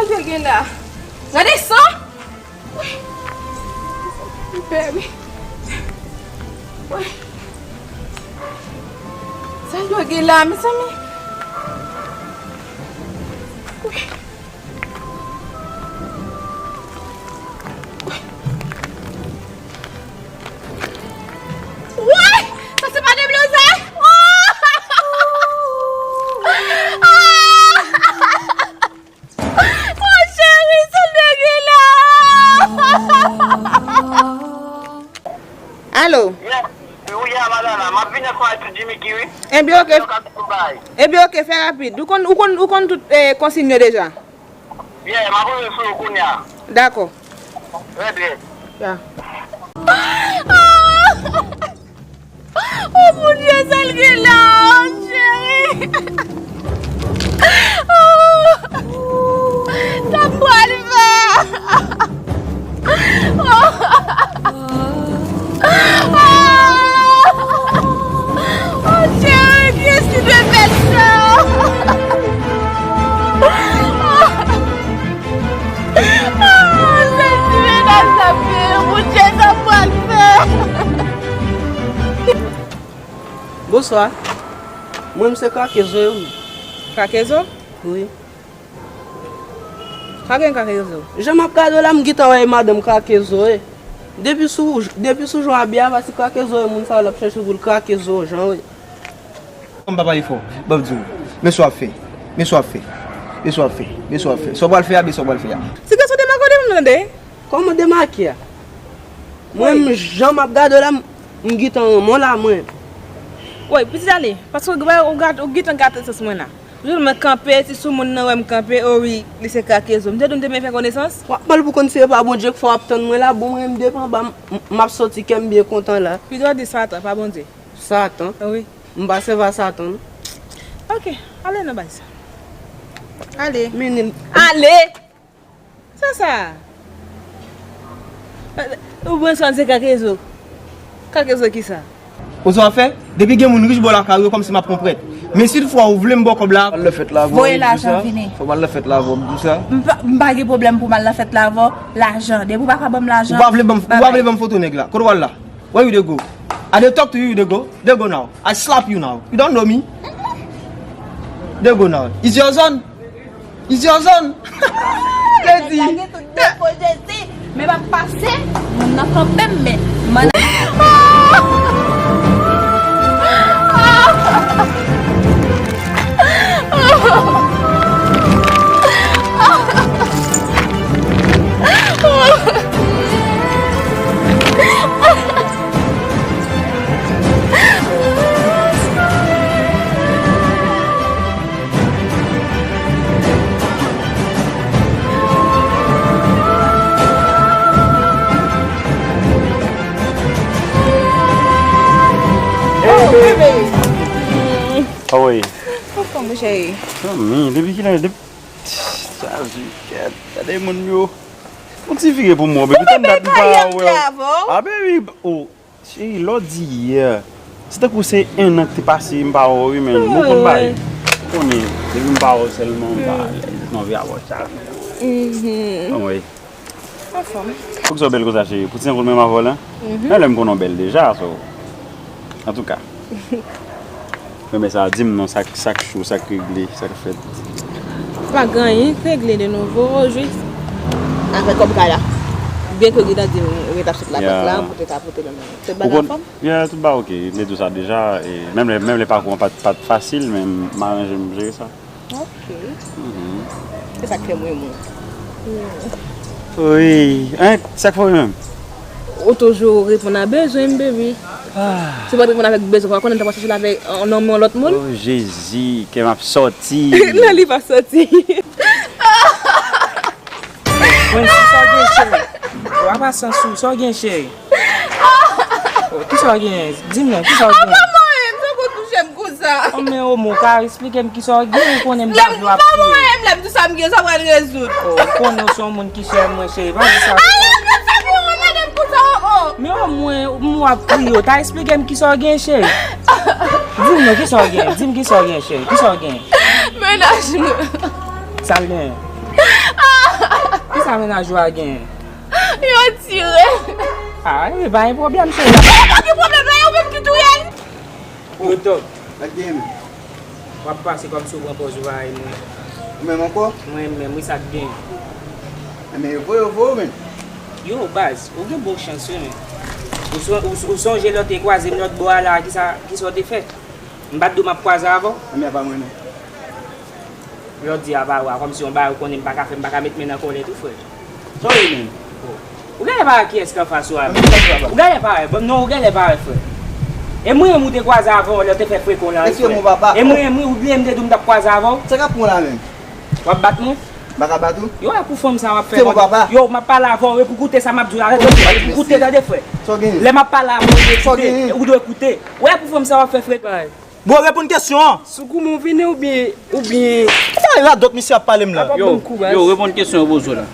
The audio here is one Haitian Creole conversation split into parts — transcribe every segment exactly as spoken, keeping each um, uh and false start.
Sa l te gen la? Gade san! Wi. Li pè, wi. Wi. Sa l dwe gen la, mezanmi? Wi. Woy! Sa se pa deblozay? Oh! Ah! Oh, cheri, sa l dwe gen la? Alo? Yes. Wi, a Madonna, m ap vin ansanm ak Jimmy Key, wi. Ebyen, oke. Yo ka tou bay. Ebyen, oke, fè rapid. Ou konn, ou konn, ou konn tout, eh, konsiy yo deja? Yeah, m ap rive sou yo kounye a. Dakò. Trè byen. Ya. Oh, Bondye, sa l gen la, oh, cheri. Oh, sa m pral fè? Oh. Oh, cheri, kiyès ki te fè sa? Oh, se ti medam sa fè, Bondye, sa m pral fè? Bonswa. Mwen, m se Krakezo yo. Krakezo? Wi. Sa gen Krakezo? Jan m ap gade w la, m gentan wè e madanm Krakezo ye. Depi sou, depi sou jan w abiye a, pase Krakezo ye, moun sa yo l ap chèche pou l krake zo w jan, wi. Kòm papa e fò, ban m di w. Men sa w ap fè. Men sa w ap fè. Men sa w ap fè. Men sa w ap fè. Sa w pral fè a, men sa w pral fè a. Ti gason demake w, m tande. Kòman demake a? Mwen, wi, m jan m ap gade w la, m, m gentan renmen w la, mwen. Wi, pitit ale, paske w, w, w gentan gate sans mwen la. Jou mwen kanpe, ti soumoun nan wè m kanpe, o wi, li se Krakezo. M te di w m te vin fè konesans. W ap mal pou konn si e pa Bondye k fè w ap tann mwen la, bon, mwen, m depi anba, m, m ap soti, kè m byen kontan la. Pito w di Satan, pa Bondye. Satan? Wi. M pa sèvi a Satan, non. Oke, ale non, baz. Ale. Mennen. Ale! Sa sa? Ou pran sa, se Krakezo. Krakezo kisa? Ou sa w ap fè? Depi gen moun rich bò lakay ou, e kòmsi m ap pran prèt. Men si toutfwa ou vle m ba w kòb la. Al nan fèt la avè w, Voye lajan vini. Fò m al nan fèt la avè w, m di w sa. M pa, m pa gen pwoblèm pou m al nan fèt la avè w, lajan. Depi w pa ka ban m lajan, ou pa vle ban m, ou pa vle ban m foto nèg la. Kote w al la? Where you dey go? I dey talk to you, you dey go? Dey go now. I slap you now. You don't know me. Dey go now. It's your zone. It's your zone. Lady. Lage tout defo Jezi. Men m ap pase, moun nan kanpe m, men man. Hey, baby. How are you? Anfòm, mon cheri. Zanmi, depi kilè, depi, Javi, kèt, gade moun yo. Yon ti vire pou mwen, baby, tann dat m pa wè w. Ah, baby, oh, cheri, lè w di yè, se tankou se en an ki te pase, m pa wè w, wi, men nou konn bagay. Ou konnen, depi m pa wè w sèlman, m pa alèz. M anvi avè w, Javi. Mhm. Anmwey. Anfòm. Poukisa w bèl konsa, cheri? Pou ti anpil menm avè w la? Mhm. Men lè m konnen w bèl deja, so. Antouka. Men, men sa, di m non, sa k, sa k cho, sa k regle, sa k fèt. Pa gen anyen k regle de nouvo, jis afè kòb kay la. Byen ke w gentan di m ou gentan sot lakòs la, pou te ka pote l nan men. Tout bagay anfòm? Yeah, tout bagay oke. M te di w sa deja, e menm lè, menm lè pakou an pa t, pa t fasil, men m aranje m jere sa. Ok. Mhm. Se sa k fè m renmen w. Wi. Hein? Sa k fè w renmen m? Ou toujou reponn a bezwen m, baby. Ah. Si w pa t reponn avèk bezwen, w pa konnen m t ap chèche l avèk, euh, nan men yon lòt moun. Oh, Jezi, kè m ap sòti. Non, li pa sòti. Prince, sa w gen, cheri? W ap pasyans ou, sa w gen, cheri? Oh, kisa w gen? Di m non, kisa w gen? Apa mwen menm, sa w konn touche m konsa? Oh, men omo, w ka esplike m kisa w gen, ou konnen m pa vle w ap kriye. Lè m di sa m gen, sa pral rezoud. Oh, ou konnen w se yon moun ki chè mwen, cheri, pa di sa konsa. Ala, men sa pou yon madanm konsa, oh, oh. Men omwen, m w ap kriye, w ta esplike m kisa w gen, cheri. Di m non, kisa w gen? Di m kisa w gen, cheri, kisa w gen? Mennaj mwen. Sa l gen? Sa mennaj ou a genyen? Yo tire l. Ah, e pa gen pwoblèm, cheri. Pa gen pwoblèm, la, yo menm ki touye l. Yo tòg. Sa k genyen menm? W ap pase kòmsi w pran pòz ou pa renmen mwen. Ou menm ankò? Mwen menm, wi, sa k genyen? Enben, yo voye, yo voye w menm. Yo, baz, ou gen bon chans, wi, men. Ou son-, ou, ou sonje lè w te kwaze m lòt bò a la, kisa, kisa w te fè? M pa t di w m ap kwaze avè w? Enben, apa mwen menm? Lè w di a pa w a, kòmsi yon bagay ou konnen m pa ka fè, m pa ka met men nan kòlè tou, frè. Sorry, man. Ou genlè pa wè kiyès ki anfas ou a. Ou genlè pa wè, bon, non, ou genlè pa wè, frè. E mwen menm ou te kwaze avè w lè w te fè frekan la, wi, frè. E mwen menm, wi, ou bliye m te di w m t ap kwaze avè w? Sa k ap pran w la menm? W ap bat mwen? M pa ka bat ou? Yo, e pou fanm sa w ap fè. Se bon, papa. Yo, m ap pale avè w, e pou koute sa m ap di w la, tande, e pou koute, tande, frè. Sa w genyen? Lè m ap pale avè w, ou dwe koute. Ou dwe koute. Ou wè pou fanm sa w ap fè, frè. Bro, reponn kesyon an. Si w goumen w vini oubyen, oubyen. Sa radòt misye ap pale m la. Yo, yo, reponn kesyon yo poze w la.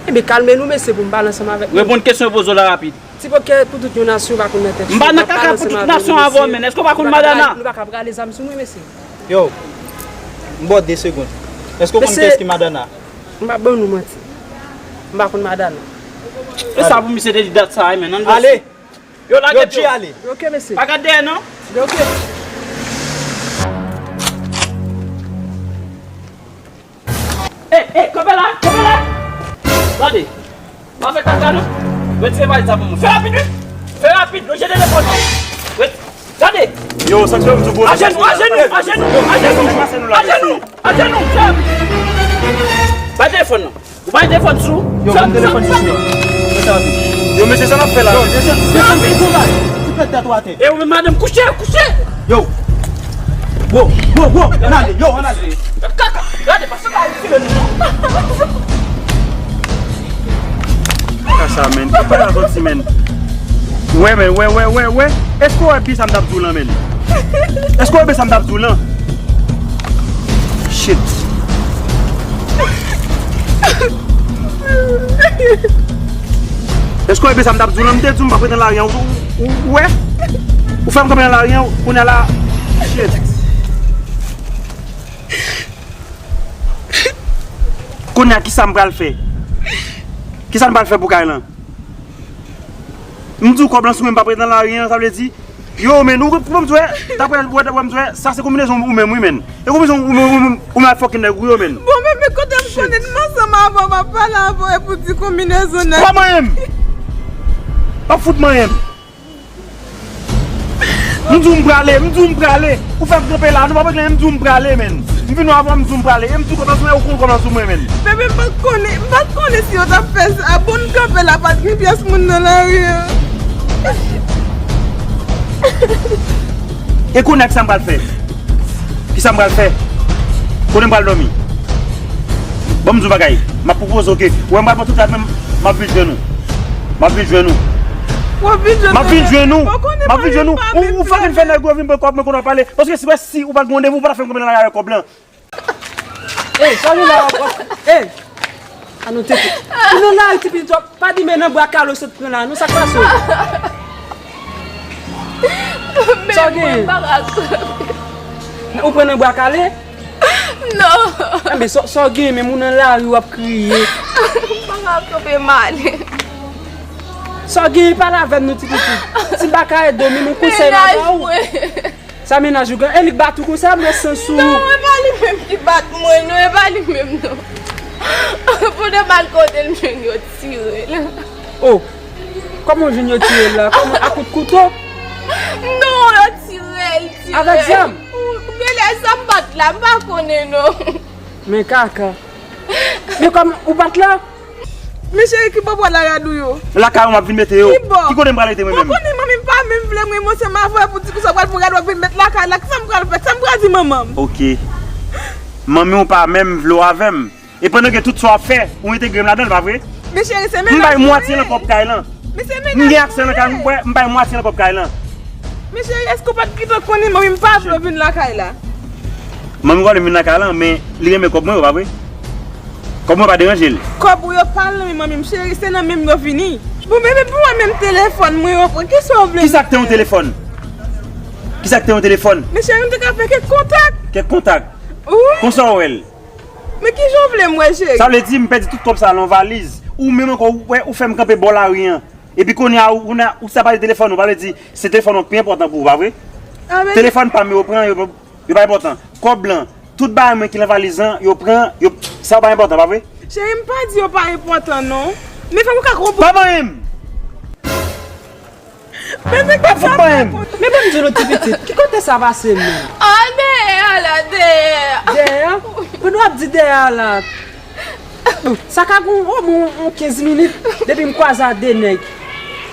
Enben, kalme nou, mesye, pou m pale ansanm avèk nou. Reponn kesyon yo poze w la rapid. Ti bòkè pou tout yon nasyon pa konn nan tèt. M pa nan kaka pou tout nasyon avè w, men. Èske w pa konn Madana? Nou pa ka prale zam sou mwen, mesye. Yo, m ba w de segonn. Èske w konn kiyès ki Madana? M pa ban nou manti. M pa konn Madana. E sa pou misye te di dat sa a, men. Ale! Yo, lage pye w. Ale. Ok, mesye. Pa gad dèyè, non. Ok. Ey, ey, kanpe la, kanpe la. Gade. Pa fè kaka, non. Retire valiz la pou mwen. Fè rapid, wi. Fè rapid, lonje telefòn nan. Ret-, gade. Yo, sa k fè m tou gwo. Ajenou, ajenou, ajenou, ajenou, ajenou, ajenou, fè rapid. Bay telefòn nan. Ou pa gen telefòn sou? Yo, ban m telefòn sou. Yo, mesye, sa n ap fè la? Yo, desann, desann, desann, desann. Ti pèt tèt ou atè. E ou menm, madanm, kouche, kouche. Yo. Wo, wo, wo, ann ale, yo, ann ale. Kaka, gade, pa fè bagay tire nou. Kaka sa, men. Ki pa la soti, men. Wè, men, wè, wè, wè, wè. Èske w wè byen sa m t ap di w lan, men? Èske w wè byen sa m t ap di w lan? Shit. Èske w wè byen sa m t ap di w lan? M te di w m p ap ret nan lari an. Ou, ou, ou wè? Ou fè m kanpe nan lari an, kounye a la. Shit. Kounye a, kisa m pral fè? Kisa m pral fè pou kay lan? M di w kòb lan sou mwen, m p ap ret nan lari an, sa vle di, yo, men, ou, ou, m di w, daprè, wè, wè, m di w, sa se konbinezon ou menm, wi, men. E konbinezon ou menm, ou menm, ou menm ak fucking nèg ou yo, men. Bon, men, men kote m konnen m ansanm avè w, m ap pale avè w, epi w di konbinezon nèg. Pa manyen m! Pa fout manyen m! M di w m prale, m di w m prale. Ou fè m kanpe la, nou p ap regle anyen, m di w m prale, men. M vin wè avè w, m di w m prale. E m di w kòb lan sou mwen, ou konn kòb lan sou mwen, men. Bebe, m pa t konnen, m pa t konnen si yo t ap fè sa. Bon, n kanpe la, pa t gen pyès moun nan lari an. E kounye a, kisa m pral fè? Kisa m pral fè? Kote m pral dòmi? Ban m di w bagay. M ap pwopoze, oke. Wè, m pral pran tout rad mwen, m ap vin jwenn ou. M ap vin jwenn ou. W ap vin jwenn mwen? M ap vin jwenn ou. M ap vin jwenn ou. Ou, ou fucking fè nèg yo vin pran kòb mwen kounye a pale. Paske si, si ou pa t gen randevou, ou pa t ap fè m kanpe nan lari avèk kòb lan. Ey, sa nou la, ey. An nou tete. Ou nan lari ti pitit w ap, pa di men nan bwa kale w sot pran la, non, sa k pase w? Sa w genyen? Ou pran nan bwa kale? Non. Enben, sa, sa w genyen, menm ou nan lari w ap kriye. M pa ka kanpe m ale. Sa w genyen, pale avè m non ti pitit. Si m pa ka ede w, menm yon konsèy m ap ba w. Sa mennaj ou gen? E li k bat ou konsa, mwen sans ou. Non, e pa li menm ki bat mwen, non, e pa li menm, non. Pou de bal kote l jwenn yo tire l. Oh, kòman w jwenn yo tire l la? Kòman, a kout kouto? Non, yo tire l, tire l. Avèk zam? Ou, ou genlè zam bat la, m pa konnen, non. Men kaka. Men kòman, ou bat la? Men cheri, ki bò bò la rad ou yo? Lakay ou m ap vin mete yo. Ki bò? Ki kote m pral rete mwen menm? Ou konnen manmi m pa menm vle mwen, mwen se m avè pou di konsa w pral pran rad w ap vin met lakay la. Kisa m pral fè? Kisa m pral di manman m? Oke. Manmi w pa menm vle w avè m. E pandan gen tout sa w ap fè, ou entegre m ladan l, pa vre? Men cheri, se mennaj mwen. M bay mwatye nan kòb kay lan. Men se mennaj mwen. M gen aksè nan kay, m bay mwatye nan kòb kay lan. Men cheri, èske w pa t gentan konnen manmi m pa vle w vin lakay la? Manmi w pa vle m vin lakay lan, men li renmen kòb mwen yo, pa vre? Kòb mwen pa deranje l. Kòb ou yo pa nan men manmi m, cheri, se nan men m yo vini. Bon, bebe, pou mwen menm telefòn mwen yo pran, kisa w vle? Kisa k te yon telefòn? Kisa k te yon telefòn? Men cheri, m te ka fè kèk kontak. Kèk kontak? Wi. Konsa w wè l? Men ki jan w vle m wè, cheri? Sa vle di m pèdi tout kòb sa nan yon valiz. Ou menm ankò, ou wè, ou fè m kanpe bò lari an. Epi kounye a, ou, ou, ou sa pale telefòn ou, pa vle di se telefòn ou ki pi enpòtan pou ou, pa vre? Ah, men telefòn pa m yo pran, yo, yo pa enpòtan. Kòb lan, tout bagay mwen ki nan valiz lan, yo pran, yo, sa yo pa enpòtan, pa vre? Cheri, m pa di yo pa enpòtan, non. Men fòk ou ka konprann. Pa manyen m! Men se pa fout manyen m! Men ban m di nou ti pitit, ki kote sa pase menm? Ah, dèyè a la, dèyè a. Dèyè a? Pou nou ap di dèyè a la. Sa ka gon omwen yon kenz minit depi m kwaze a de nèg.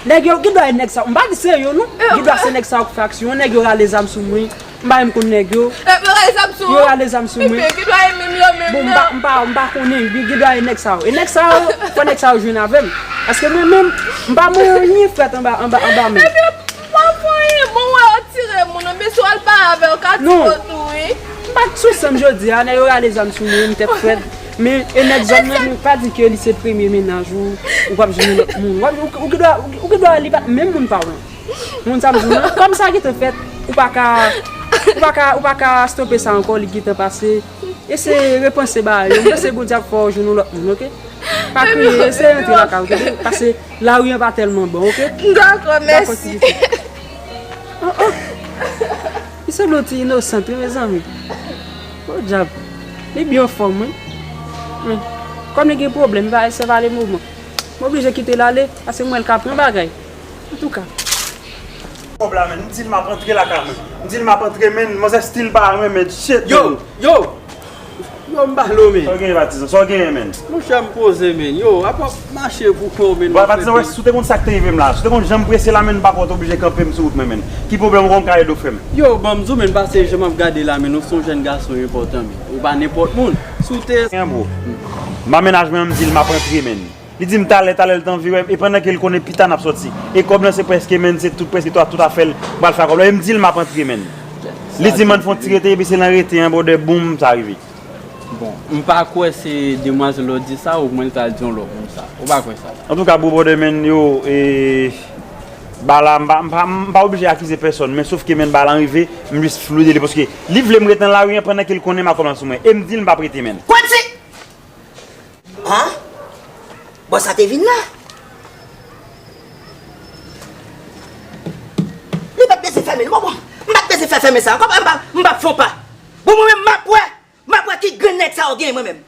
Nèg yo, gen dwa e nèg sa, m pa di se yo non. Gen dwa se nèg sa yo k fè aksyon an, nèg yo rale zam sou mwen. M pa menm konn nèg yo. Yo rale zam sou ou? Yo rale zam sou mwen. Ebyen, gen dwa e menm yo menm. Bon, m pa, m pa, m pa konnen, gen, gen dwa e nèg sa yo. E nèg sa yo, fò nèg sa yo jwenn avè m. Paske mwen menm, m pa mwen anyen frèt anba, anba, anba men. Ebyen, m pa fè anyen, bon, wè, yo tire moun, men si w al pale avè yo, ka tire w tou, wi. M pa t sou san m jodi a, nèg yo rale zam sou mwen, m tèt frèt. Men, e nèg zòn nan, men pa di ke li se premye mennaj ou, ou p ap jwenn yon lòt moun. W ap, ou, ou gen dwa, ou, ou gen dwa li pa t menm moun pa w lan. Moun sa m di w lan, kòm sa gentan fèt, ou pa ka, ou pa ka, ou pa ka stope sa ankò, li gentan pase. Eseye repanse bagay yo, m panse Bondye ap fè w jwenn yon lòt moun, oke? Pa kriye, eseye rantre lakay ou, tande? Pase lari an pa tèlman bon, oke? Dakò, mèsi. Oh, oh. Li sanble yon ti inosant, wi, mezanmi. Podyab. Li byen anfòm, wi. Men, kòm li gen pwoblèm, li pa resevwa le moman. M oblije kite l ale, paske m wè l ka pran bagay. Antouka. Kòb la, men, m di l m ap antre lakay mwen. M di l m ap antre, men, manzè still pa renmen, shit, yo, men. Yo! Yo, m ba lo, men. Sa w genyen, patizan? Sa w genyen, men? Monchè, m poze, men. Yo, apa mache pou kò, men. Bon, patizan, wè, si w te konn sa k te rive m la, si w te konn jan m prese la, men, m pa kwè w t oblije kanpe m sou wout mwen, men. Ki pwoblèm ou konn ka ede w, frè m? Yo, ban m di w, men, pase jan m ap gade la, men, ou se yon jèn gason enpòtan, men. Ou pa nenpòt moun. Si w te... Bro. M ba mennaj mwen, m di l m ap antre, men. Li di m talè, talè l t anvi wè m, e pandan ke l konnen pita n ap sòti. E kòb lan se prèske, men, se tout, prèske tout, tout afè l, m pral fè kòb lan. E m di l m ap antre, men. Li di m ann fè yon ti rete, epi se nan rete an, brother, boum, sa rive. Bon, m pa kwè se demwazèl la w di sa, ou mwen l ta di yon lòt moun sa. Ou pa kwè sa? Antouka, bro, brother, men, yo, e, ba la, m pa, m pa, m pa oblije akize pèsòn, men sof ke, men, ba la rive, m jis floude li, paske li vle m rete nan lari an pandan ke l konnen m ak kòb lan sou mwen. E m di l m p ap rete, men. Kwensi! An? Bò sa te vin la? Li pa t bezwen fèmen, non, bon. M pa t bezwen fè fèmen sa ankò, m pa, m pa, m p ap fè yon pa. Bon, mwen menm, m ap wè, m ap wè ki grenn nèg sa yo genyen, mwen menm.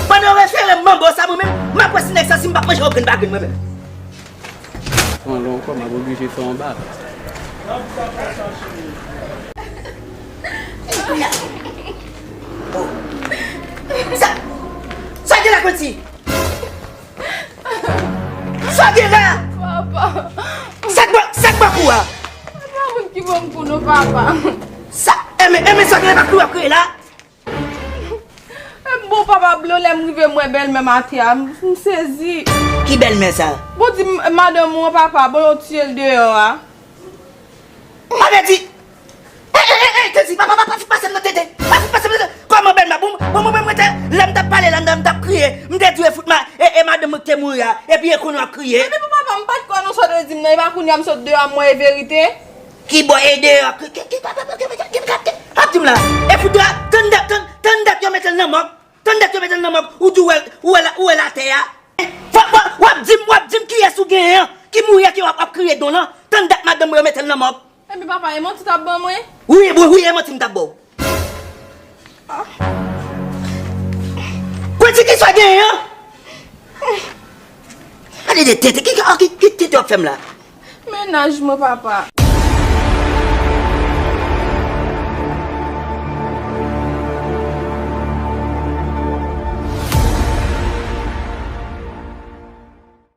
Pandan yo refere m manbo sa, mwen menm, m ap wè si nèg sa, si m p ap manje yon grenn pa grenn, mwen menm. Pran lè ankò, m ap oblije fè yon ba. Sa, sa gen la, Kwensi? Sa gen la? Papa. Sa k ba, sa k ba kou a? Pa moun ki ban m kou non, papa. Sa, enben, enben, sa gen la, pa kou a kriye la? E bon, papa, blo, lè m rive, m wè bèlmè m atè a, m, m sezi. Ki bèlmè sa? Bon, di m, madanm ou an, papa, bon, yo tiye l deyò a. M avèti. E, e, e, e, Teddy, pa, pa, pa, pa fout pase m nan tete. Pa fout pase m nan tete. Kòman bèlmè? Bon, bon, mwen, mwen te, lè m t ap pale la, m t ap, m t ap kriye. M te di w e fout ma, e, e madanm mwen ki te mouri a. Epi e kounye w ap kriye. Epi pou papa, m pa t kwè nan sa w te di m nan. E pa kounye a m sot deyò a, m wè e verite. Ki bò e deyò? Ki, ki, ki, pa, pa, pa, ki, ki, ki, ki, ap di m la? E fout la, tann dat, tann, tann dat yo mete l nan mòg. Tann dat yo mete l nan mòg, ou di w wè, ou wè la, ou wè l atè a. Fò, fò, w ap di m, w ap di m kiyès ou genyen an, ki mouri a ke w ap, ap kriye don lan. Tann dat madanm mwen yo mete l nan mòg. Epi papa, e manti w t ap ban mwen? Wi, wi, wi, e manti m t ap ba w. Kwensi, kisa w genyen an? Gade de tete, ki, ki, ki, ki tete w ap fè m la? Mennaj mwen, papa.